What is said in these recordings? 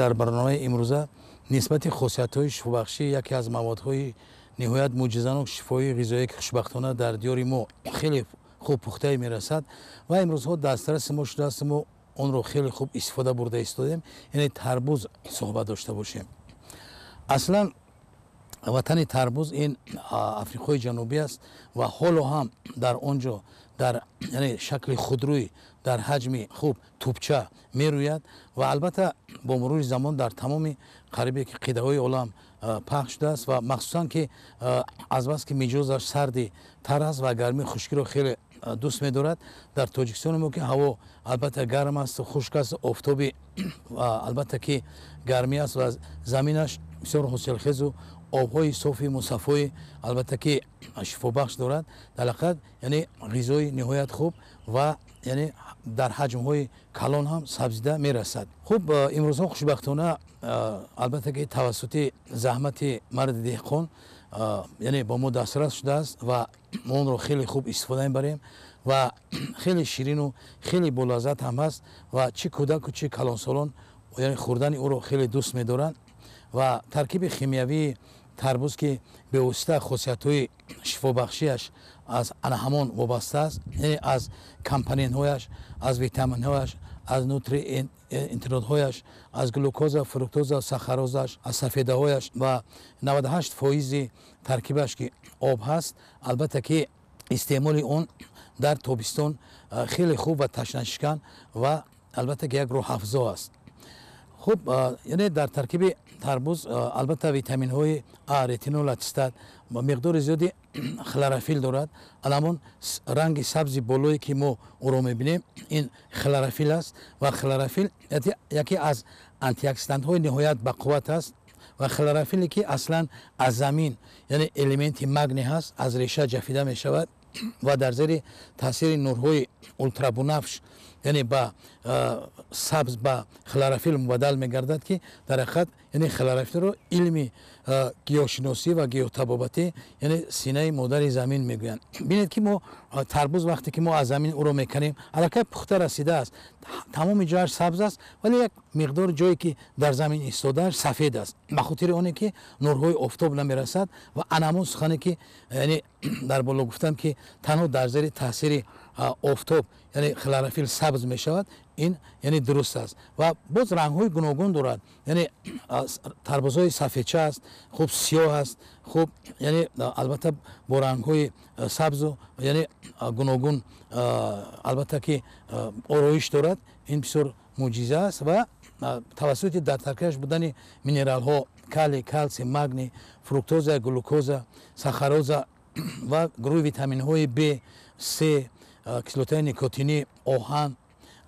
Дар барномаи имрӯза нисбати хосиятҳои шифобахшӣ яке аз маводҳои ниҳоят мӯъҷизанок шифоии ғизоие, ки хушбахтона дар диёри мо хеле хуб пухтае мерасад ва имрӯзҳо дастраси мо шудааст, мо онро хеле хуб истифода бурда истодем, яъне тарбуз суҳбат дошта бошем. Аслан ватани тарбуз ин Африқои Ҷанубӣ аст ва ҳоло ҳам дар он ҷо дар, яъне, шакли худрӯй дар ҳаҷми хуб тӯбча мерӯяд ва албатта бо мурури замон дар тамоми қарибе ки қитъаҳои олам пахш шудааст ва махсусан ки азбаски миҷозаш сарди тар аст ва гармии хушкиро хеле дӯст медорад, дар Тоҷикистони мо, ки ҳаво албатта гарм аст, хушк аст, офтоби албатта ки гармӣ аст ва заминаш бисёр ҳосилхезу обҳои софи мусаффои албатта ки шифобахш дорад, дар ҳақиқат, яъне, ғизои ниҳоят хуб ва, яъне, дар ҳаҷмҳои калон ҳам сабзида мерасад. Хуб, имрӯзҳо хушбахтона, албатта ки тавассути заҳмати марди деҳқон, яъне, ба мо дастрас шудааст ва мо онро хеле хуб истифода мебарем ва хеле ширину хеле болаззат ҳам ҳаст ва чӣ кӯдаку, чӣ калонсолон, яъне, хӯрдани ӯро хеле дӯст медоранд. Ва таркиби химиявии тарбуз, ки бевосита хосиятҳои шифобахшиаш аз ана ҳамон вобаста аст, яъне аз компонентҳояш, аз витаминҳояш, аз нутриентҳояш, аз глюкоза, фруктоза, сахарозаш, аз сафедаҳояш ва 98 фоизи таркибаш ки об ҳаст, албатта ки истеъмоли он дар тобистон хеле хуб ва ташнашикан ва албатта ки як рӯҳафзо аст. Хуб, яъне, дар таркиби тарбуз албатта витаминҳои А, ретинол, ацетат ва миқдори зиёди хлорофил дорад. Аламон ранги сабзи болое, ки мо ӯро мебинем, ин хлорофил аст ва хлорофил яке аз антиоксидантҳои ниҳоят бақувват аст ва хлорофиле, ки аслан аз замин, яъне элементи магний ҳаст, аз реша ҷафида мешавад ва дар зери таъсири нурҳои ултрабунафш, яъне, ба сабз, ба хлорофил мубаддал мегардад, ки дар ҳақиқат, яъне, хлорофилро илми гиёҳшиносӣ ва гиёҳтабобатӣ, яъне, синаи модари замин мегӯянд. Бинед, ки мо тарбуз вақте ки мо аз замин ӯро меканем, аллакай пухта расидааст, тамоми ҷояш сабз аст, вале як миқдор ҷое, ки дар замин истодааш, сафед аст, ба хотири оне ки нурҳои офтоб намерасад. Ва анамон сухане, ки, яъне, дар боло гуфтам, ки танҳо дар зери таъсири офтоб, яъне, хлорофил сабз мешавад, ин, яъне, дуруст аст. Ва боз рангҳои гуногун дорад, яъне тарбузҳои сафедча аст, хуб, сиёҳ аст, хуб, яъне, албатта бо рангҳои сабзу, яъне, гуногун албатта ки ороиш дорад. Ин бисёр мӯъҷиза аст ва тавассути дар таркибаш будани минералҳо: калий, калсий, магний, фруктоза, глюкоза, сахароза ва гурӯҳи витаминҳои Б, С, кислотаи никотинӣ, оҳан,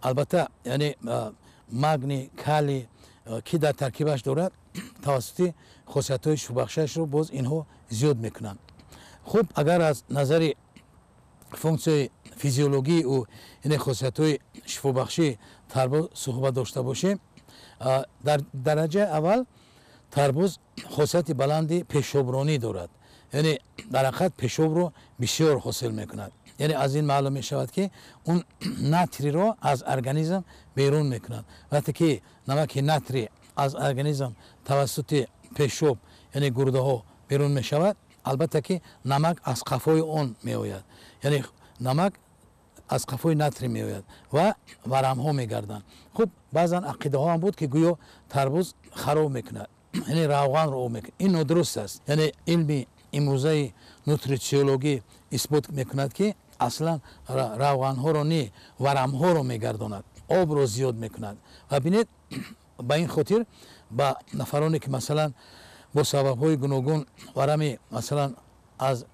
албатта, яъне, магний, калий, ки дар таркибаш дорад, тавассути хосиятҳои шифобахшиашро боз инҳо зиёд мекунанд. Хуб, агар аз назари функсияи физиологии ӯ, яъне хосиятҳои шифобахшии тарбуз суҳбат дошта бошем, дар дараҷаи аввал тарбуз хосияти баланди пешобронӣ дорад, яъне дар ҳақиқат пешобро бисёр ҳосил мекунад. Яъне аз ин маълум мешавад, ки он натриро аз организм берун мекунад. Вақте ки намаки натрий аз организм тавассути пешоб, яъне гурдаҳо, берун мешавад, албатта ки намак аз қафои он меояд, яъне намак аз қафои натрий меояд ва варамҳо мегарданд. Хуб, баъзан ақидаҳо ҳам буд, ки гӯё тарбуз хароб мекунад, яъне равғанро об мекунад. Ин нодуруст аст. Яъне илми имрӯзаи нутрициологӣ исбот мекунад, ки аслан равғанҳоро не, варамҳоро мегардонад, обро зиёд мекунад. Ва бинед, ба ин хотир ба нафароне, ки масалан бо сабабҳои гуногун варами, масалан, аз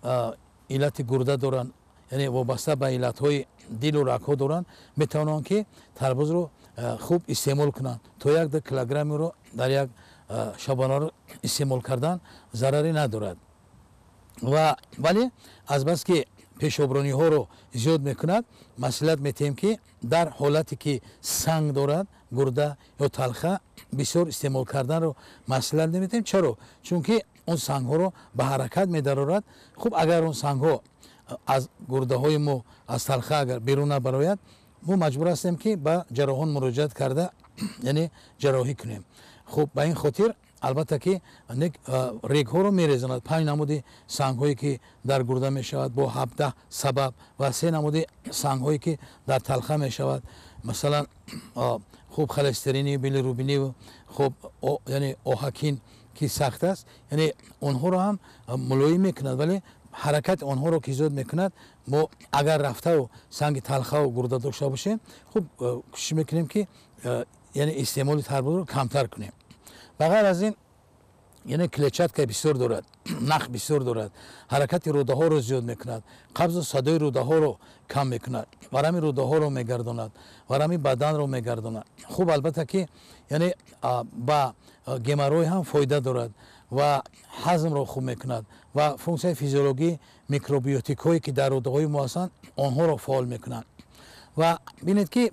иллати гурда доранд, яъне вобаста ба иллатҳои дилу рагҳо доранд, метавонанд, ки тарбузро хуб истеъмол кунанд. То 1-2 килограммиро дар як шабонарӯз истеъмол кардан зараре надорад. Ва вале азбаски пешоброниҳоро зиёд мекунад, маслиҳат метиҳем, ки дар ҳолате ки санг дорад гурда ё талха, бисёр истеъмол карданро маслиҳат наметиҳем. Чаро? Чунки он сангҳоро ба ҳаракат медарорад. Хуб, агар он сангҳо аз гурдаҳои мо, аз талха агар берун набарояд, мо маҷбур ҳастем, ки ба ҷарроҳон муроҷиат карда, яъне ҷарроҳӣ кунем. Хуб, ба ин хотир албатта ки регҳоро мерезонад. 5 намуди сангҳое ки дар гурда мешавад бо 17 сабаб ва 3 намуди сангҳое ки дар талха мешавад, масалан хуб холестерини, билирубини, хуб яъне оҳакин ки сахт аст, яъне онҳоро ҳам мулоим мекунад, вале ҳаракати онҳоро ки зиёд мекунад. Мо агар рафтаву санги талхаву гурда дошта бошем, хуб кӯшиш мекунем ки яъне истеъмоли тарбузро камтар кунем. Ба ғайр аз ин, яъне клетчатка бисёр дорад, нах бисёр дорад, ҳаракати рӯдаҳоро зиёд мекунад, қабзу садои рӯдаҳоро кам мекунад, варами рӯдаҳоро мегардонад, варами баданро мегардонад. Хуб, албатта ки яъне ба геморрой ҳам фоида дорад ва ҳазмро хуб мекунад ва функсияи физиологии микробиотикҳое ки дар рӯдаҳои мо ҳастанд, онҳоро фаъол мекунад. Ва бинед ки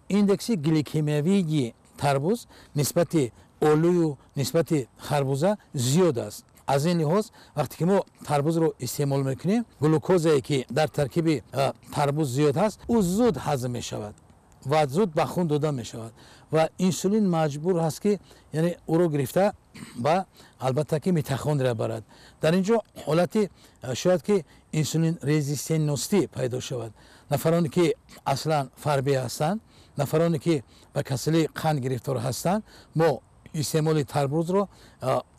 индекси гликемиявии тарбуз нисбати олӯю нисбати харбуза зиёд аст. Аз ин лиҳоз вақте ки мо тарбузро истеъмол мекунем, глюкозае ки дар таркиби тарбуз зиёд ҳаст, ӯ зуд ҳазм мешавад ва зуд ба хун дода мешавад ва инсулин маҷбур ҳаст ки яъне ӯро гирифта ба албатта ки митохондрия барад. Дар ин ҷо ҳолати шояд ки инсулин резистентностӣ пайдо шавад. Нафароне ки аслан фарбе ҳастанд, нафароне ки ба касалии қанд гирифтор ҳастанд, мо истеъмоли тарбузро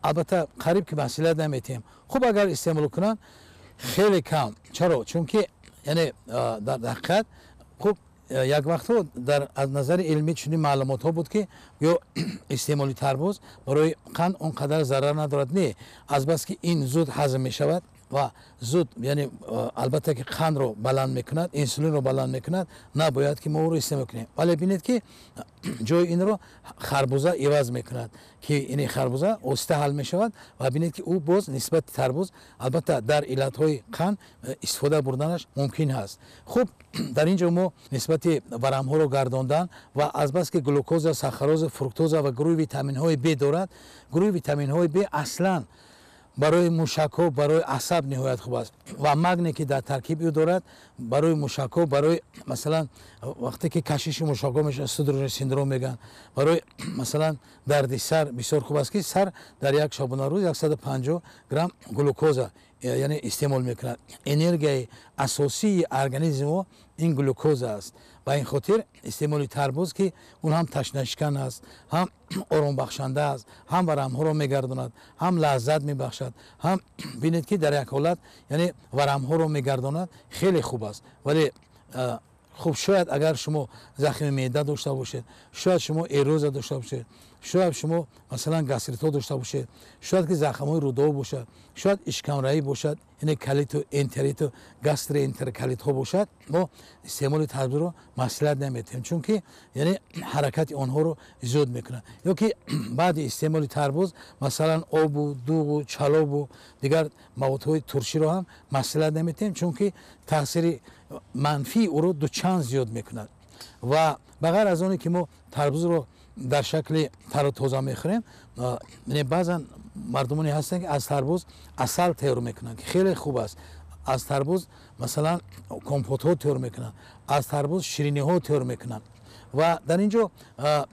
албатта қариб ки маслиҳат наметиҳем. Хуб, агар истеъмол кунанд, хеле кам. Чаро? Чунки яъне дар ҳақиқат хуб як вақтҳо дар аз назари илмӣ чунин маълумотҳо буд ки ё истеъмоли тарбуз барои қанд он қадар зарар надорад. Не, азбаски ин зуд ҳазм мешавад ва зуд яъне албатта ки қандро баланд мекунад, инсулинро баланд мекунад, набояд ки мо ӯро истеъмол кунем. Вале бинед ки ҷои инро харбуза иваз мекунад, ки ини харбуза оҳиста ҳал мешавад ва бинед ки ӯ боз нисбати тарбуз албатта дар иллатҳои қанд истифода бурданаш мумкин ҳаст. Хуб, дар ин ҷо мо нисбати варамҳоро гардондан ва азбаски глюкоза, сахароза, фруктоза ва гурӯҳи витаминҳои Б дорад, гурӯҳи витаминҳои Б аслан барои мушакҳо, барои асаб ниҳоят хуб аст ва магне ки дар таркиби ӯ дорад барои мушакҳо, барои масалан вақте ки кашиши мушакҳо мешавад, судорожный синдром мегӯянд, барои масалан дарди сар бисёр хуб аст, ки сар дар як шабонарӯз 150 грамм глюкоза яъне истеъмол мекунад. Энергияи асосии организми мо ин глюкоза аст. Ба ин хотир истеъмоли тарбуз, ки он ҳам ташнашикан аст, ҳам оромбахшанда аст, ҳам варамҳоро мегардонад, ҳам лаззат мебахшад, ҳам бинед ки дар як ҳолат яъне варамҳоро мегардонад, хеле хуб аст. Вале хуб, шояд агар шумо захми меъда дошта бошед, шояд шумо эрозия дошта бошед, шояд шумо масалан гастритҳо дошта бошед, шояд ки захмҳои рӯдаҳо бошад, шояд ишкамраӣ бошад, яъне колиту, энтериту, гастроэнтероколитҳо бошад, мо истеъмоли тарбузро маслиҳат наметиҳем, чунки яъне ҳаракати онҳоро зиёд мекунад. Ё ки баъди истеъмоли тарбуз масалан обу, дуғу, чалобу дигар маводҳои турширо ҳам маслиҳат наметиҳем, чунки таъсири манфии ӯро дучанд зиёд мекунад. Ва ба ғайр аз оне ки мо тарбузро дар шакли тару тоза мехӯрем, баъзан мардумоне ҳастанд ки аз тарбуз асал тайёр мекунанд, ки хеле хуб аст. Аз тарбуз масалан компотҳо тайёр мекунанд, аз тарбуз шириниҳо тайёр мекунанд. Ва дар ин ҷо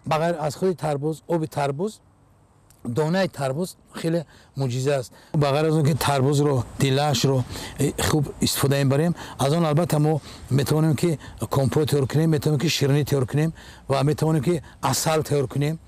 ба ғайр аз худи тарбуз, оби тарбуз, донаи тарбуз хеле мӯъҷиза аст. Ба ғайр аз он ки тарбузро, дилаашро хуб истифода мебарем, аз он албатта мо метавонем ки компот тайёр кунем, метавонем ки ширинӣ тайёр кунем ва метавонем ки асал тайёр кунем,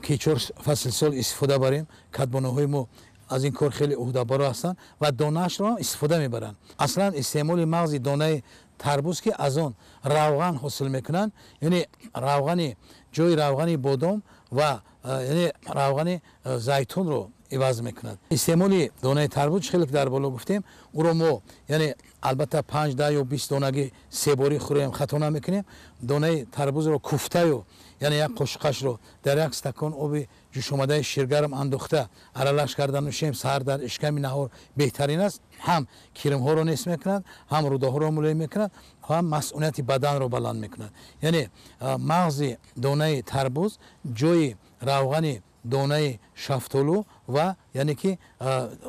ки 4 фасли сол истифода барем. Кадбонаҳои мо аз ин кор хеле ӯҳдабаро ҳастанд ва донаашро истифода мебаранд. Аслан истеъмоли мағзи донаи тарбуз, ки аз он равған ҳосил мекунанд, яъне равғани ҷои равғани бодом ва яъне равғани зайтунро иваз мекунад. Истеъмоли донаи тарбуз, хеле ки дар боло гуфтем, ӯро мо яъне албатта 5, 10 ё 20 донаги себорӣ хӯрем, хато намекунем. Донаи тарбузро куфтаю, яъне як қошуқашро дар як стакон оби ҷӯшомадаи ширгарм андохта аралаш карда нӯшем саҳар дар ишками наҳор беҳтарин аст. Ҳам кирмҳоро нест мекунад, ҳам рӯдаҳоро мулоим мекунад, ҳам масъунияти баданро баланд мекунад. Яъне мағзи донаи тарбуз ҷои равғани донаи шафтолу ва яъне ки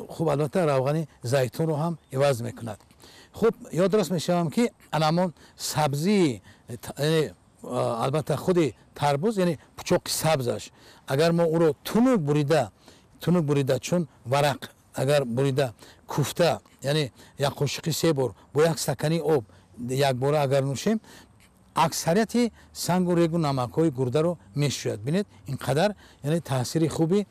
хуб албатта равғани зайтунро ҳам иваз мекунад. Хуб, ёдрас мешавам ки анамон сабзии Албатта худи тарбуз, яъне пучоқи сабзаш, агар мо ӯро тунук бурида, чун варақ агар бурида куфта, яъне як қошиқи се бор бо як стакани об якбора агар нӯшем, аксарияти сангу регу намакҳои гурдаро мешӯяд. Бинед, ин қадар яъне таъсири хуби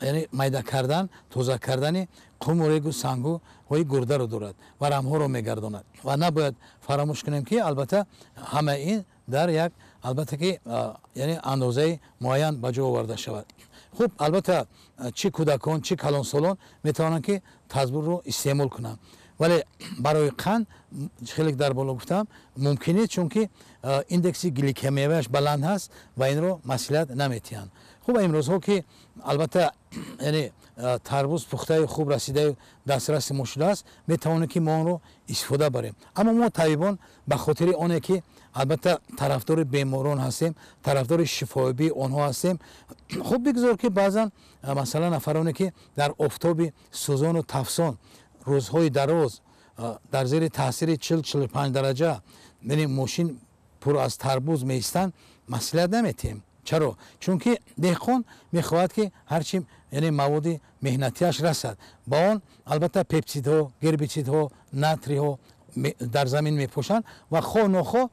яъне майда кардан, тоза кардани қуму регу сангуҳои гурдаро дорад ва рамҳоро мегардонад. Ва набояд фаромӯш кунем, ки албатта ҳама ин дар як албатта ки яъне андозаи муайян ба ҷо оварда шавад. Хуб, албатта чӣ кӯдакон, чӣ калонсолон метавонанд, ки тарбузро истеъмол кунанд, вале барои қанд, хеле дар боло гуфтам, мумкин нест, чунки индекси гликемиявиаш баланд ҳаст ва инро маслиҳат наметиҳанд. Хуб, имрӯзҳо ки албатта яъне тарбуз пухтаю хуб расидаю дастраси мо шудааст, метавонем, ки мо онро истифода барем. Аммо мо табибон ба хотири оне ки албатта тарафдори беморон ҳастем, тарафдори шифоёбии онҳо ҳастем, хуб бигзор, ки баъзан масалан нафароне ки дар офтоби сӯзону тафсон рӯзҳои дароз дар зери таъсири 40-45 дараҷа, яъне мошин пур аз тарбуз меистанд, маслиҳат наметиҳем. Чаро? Чунки деҳқон мехоҳад, ки ҳарчи яъне маводи меҳнатиаш расад. Ба он албатта пепсидҳо, гербитсидҳо, натриҳо дар замин мепошанд ва хоҳ нохоҳ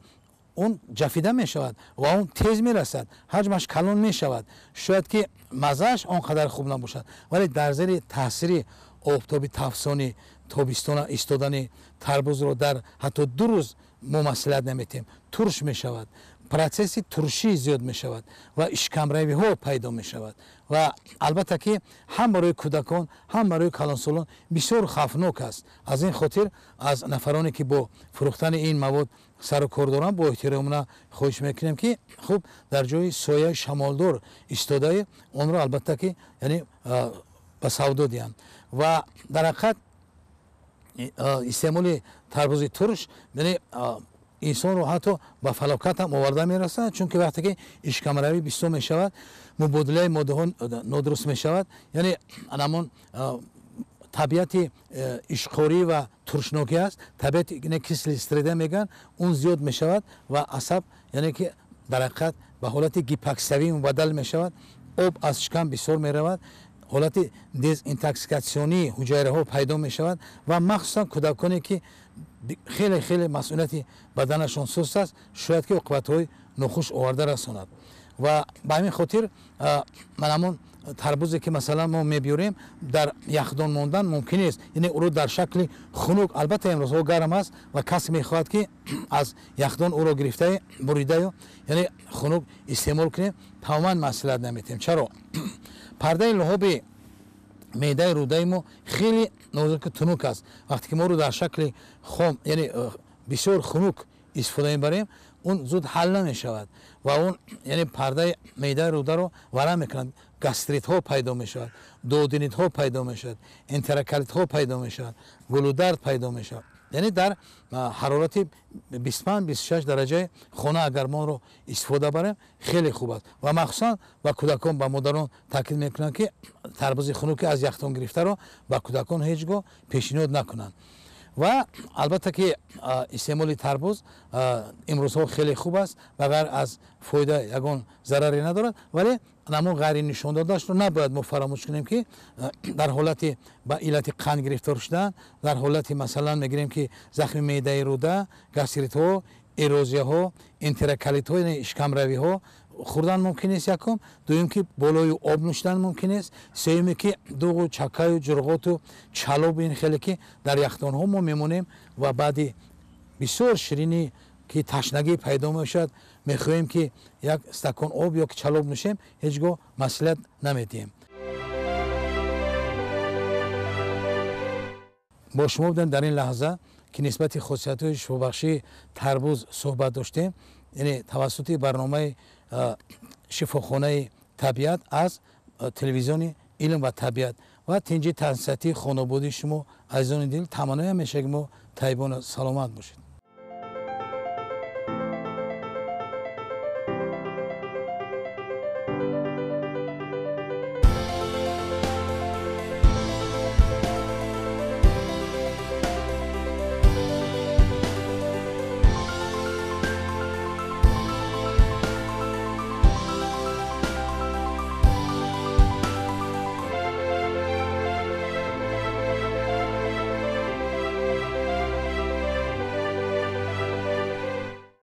он ҷафида мешавад ва он тез мерасад, ҳаҷмаш калон мешавад. Шояд ки маззааш он қадар хуб набошад, вале дар зери таъсири офтоби тафсони тобистона истодани тарбузро дар ҳатто 2 рӯз мо маслиҳат наметиҳем. Турш мешавад, процесси туршӣ зиёд мешавад ва ишкамравиҳо пайдо мешавад. Ва албатта ки ҳам барои кӯдакон, ҳам барои калонсолон бисёр хавфнок аст. Аз ин хотир аз нафароне ки бо фурӯхтани ин мавод сару кор доранд, бо эҳтиромона хоҳиш мекунем, ки хуб дар ҷои сояи шамолдор истодаи онро албатта ки яъне ба савдо диҳанд. Ва дар ҳақиқат истеъмоли тарбузи турш яъне инсонро ҳатто ба фалокат ҳам оварда мерасонад, чунки вақте ки ишкамравӣ бисёр мешавад, мубодилаи моддаҳо нодуруст мешавад, яъне ҳамон табиати ишқорӣ ва туршнокӣ аст, табиати кислый среда мегӯянд, он зиёд мешавад ва асаб яъне ки дар ҳақиқат ба ҳолати гипоксиявӣ мубаддал мешавад, об аз шикам бисёр меравад, ҳолати дезинтоксикатсионии ҳуҷайраҳо пайдо мешавад ва махсусан кӯдаконе ки хеле хеле масъулияти баданашон суст аст, шояд ки оқибатҳои нохуш оварда расонад. Ва ба ҳамин хотир ман ҳамон тарбузе ки масалан мо мебиёрем, дар яхдон мондан мумкин нест, яъне ӯро дар шакли хунук, албатта имрӯзҳо гарм аст ва кас мехоҳад, ки аз яхдон ӯро гирифтаю буридаю яъне хунук истеъмол кунем, тамоман маслиҳат наметиҳем. Чаро? Пардаи луҳоби меъдаи рӯдаи мо хеле нозуку тунук аст. Вақте ки мо ӯро дар шакли хом, яъне бисёр хунук истифода мебарем, он зуд ҳал намешавад ва он яъне пардаи меъдаи рӯдаро варам мекунад, гастритҳо пайдо мешавад, дуоденитҳо пайдо мешавад, энтероколитҳо пайдо мешавад, гулудард пайдо мешавад. Яъне дар ҳарорати 25-26 дараҷаи хона агар мо онро истифода барем, хеле хуб аст. Ва махсусан ба кӯдакон, ба модарон таъкид мекунанд, ки тарбузи хунуки аз яхдон гирифтаро ба кӯдакон ҳеҷ гоҳ пешниҳод накунанд. Ва албатта ки истеъмоли тарбуз имрӯзҳо хеле хуб аст, ба ғайр аз фоида ягон зараре надорад, вале ҳамон ғайринишондодаашро набояд мо фаромӯш кунем, ки дар ҳолати ба иллати қанд гирифтор шудан, дар ҳолати масалан мегирем, ки захми меъдаи рӯда, гастритҳо, эрозияҳо, энтероколитҳо, яъне ишкамравиҳо хӯрдан мумкин нест якум, дуюм ки болои об нӯшидан мумкин нест, сеюме ки дуғу чакаю ҷурғоту чалобу ин хеле ки дар яхдонҳо мо мемонем ва баъди бисёр ширинӣ ки ташнагӣ пайдо мешавад, мехоҳем ки як стакон об ё ки чалоб нӯшем, ҳеҷ гоҳ маслиҳат намедиҳем. Бо шумо будем дар ин лаҳза, ки нисбати хосиятҳои шифобахшии тарбуз суҳбат доштем, яъне тавассути барномаи шифохонаи табиат аз телевизиони илм ва табиат ва тинҷи тансиҳатии хонободии шумо, азизони дил, таманноям мешавад, ки мо табибон саломат бошед.